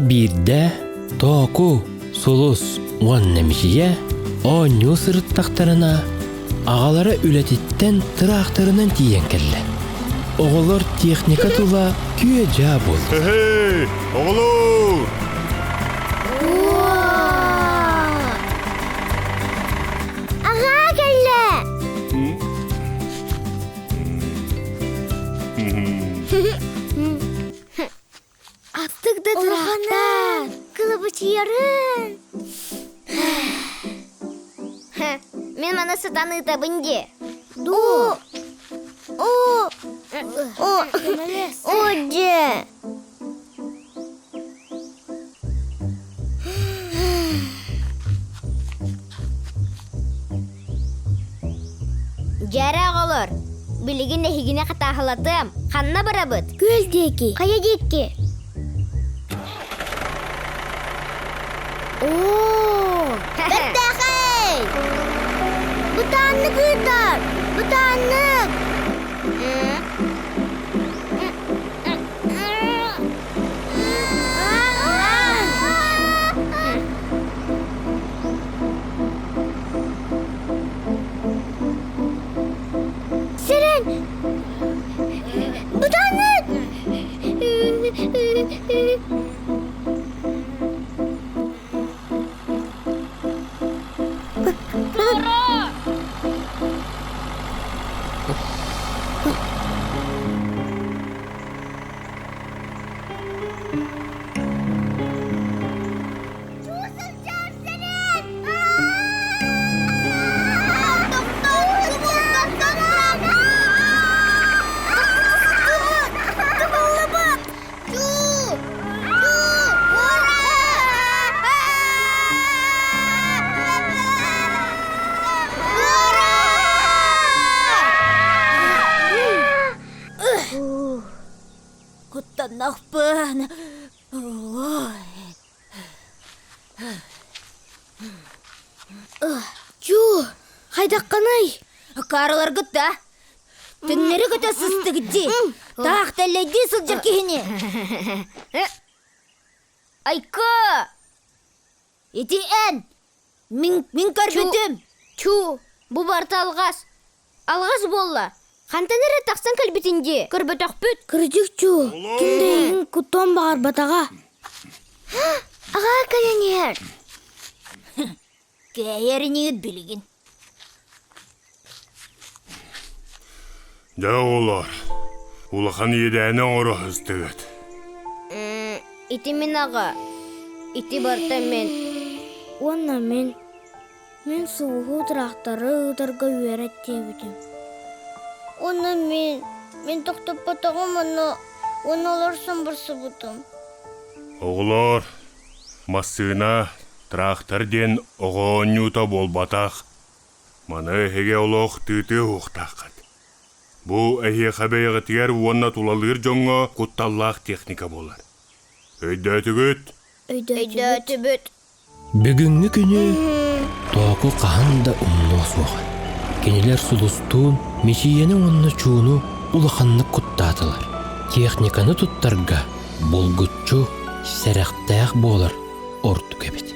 Биирдэ Тооку, Сулус уонна Мичийэ оонньуу сырыттахтарына, аҕалара үлэтиттэн тыраахтарынан тиийэн кэллэ. Оҕолор техника тула күө-дьаа буоллулар. Эһэй, оҕолоор! Аҕаа кэллэ! Астык да тыраахтар, кылабычыйарын. Мин маны сытан ыытабын дии. Ду. О, о, о, дьэ. Дьэрэ оҕолор, билигин эһигини хатааһылатыам. Ханна барабыт? Күөл диэки. Хайа диэки? Оо! Бэртээхэй! Бытааннык ыытар! Бытааннык! Сирин! Бытааннык! Куттаннахпын. Чу, хайдаххыный? Акаарыларгыт да? Түҥнэри көтө сыстыгыт дии. Таах тэллэйдии сылдьар киһини. Айка! Ити эн! Мин, мин көрбүтүм! Чу, бу барыта алҕас. Алҕас буолла. Хантан эрэ тахсан кэлбитин дии. Көрбөтөхпүт. Кырдьык чу, ким да эйигин куттуон баҕарбатаҕа. Аҕаа кэлэн иһэр. Кээйэр инигит билигин. Дьэ оҕолоор, улахан иэдээни оҥоро сыстыгыт. Ити мин аҕа, ити барыта мин. Уонна мин. Мин сууһу тыраахтары ыытарга үөрэт диэбитим. Уонна мин, мин тохтоппотоҕум уонна уонна олорсон барсыбытым. Оҕолоор, массыына, трактор диэн оҕо оонньуута буолбатах. Маны эһиги олох тыытыа уохтааххыт. Бу эһиэхэ бэйэҕитигэр уонна тулалыыр дьоҥҥо кутталлаах техника буолар. Өйдөөтүгүт? Өйдөөтүбүт. Бүгүҥҥү күнү Тооку хаһан да умнуо суоҕа. Кинилэр сулустуун Мичийэни уонна Чууну улаханнык куттаатылар. Техниканы туттарга булгуччу сэрэхтээх буолар ордук эбит.